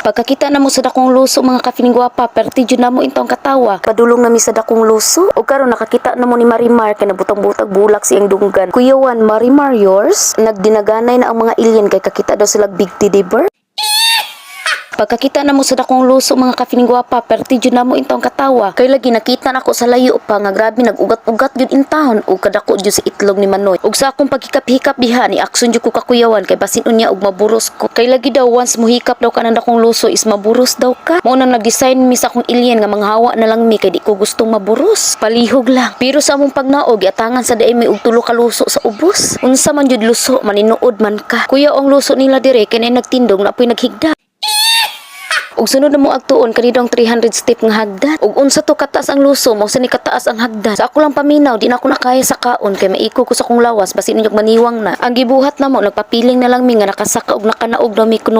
Pagkakita namo sa dakong luso, mga ka-feeling gwapa, perti jud namo intawong katawa. Padulong nami sa dakong luso. Ug karon nakakita namo ni Marimar kay nabutang-butag bulak siyang dunggan. Kuyawan, Marimar yours? Nagdinaganay na ang mga alien kay kakita daw sila big teddy bear. Pagkakita namo sa dakong luso, mga ka-feeling gwapa, perti jud namo intawong katawa. Kay lagi nakita nako sa layo pa nga grabe nag-ugat-ugat jud in town ug kadako jud sa itlog ni Manoy. Ug sa akong paghikap-hikap diha ni action jud ko kakuyawan kay basin unya og maburos ko. Kay lagi daw once muhikap daw kanang dakong luso is maburos daw ka. Mao nang nag-design mi sa akong alien nga manghawa na lang mi kay di ko gustong maburos. Palihog lang. Pero sa among pagnaog, giatangan sa diay mi og tulo ka luso sa ubos. Unsa man jud luso, maninuod man ka. Kuya, ang luso nila dire kay naay nagtindog na apoy naghigda. Ug sunod na mo agtuon kani daw ang 300 step nga hagdan. Ug unsa to kataas ang luso, mao sa ni kataas ang hagdan. Sa ako lang paminaw, di na ako nakaya sa kaon kay maiko ko sa akong lawas basin unyag maniwang na. Ang gibuhat namo, nagpapiling na lang mi nga nakasaka og nakanaog daw mi kuno.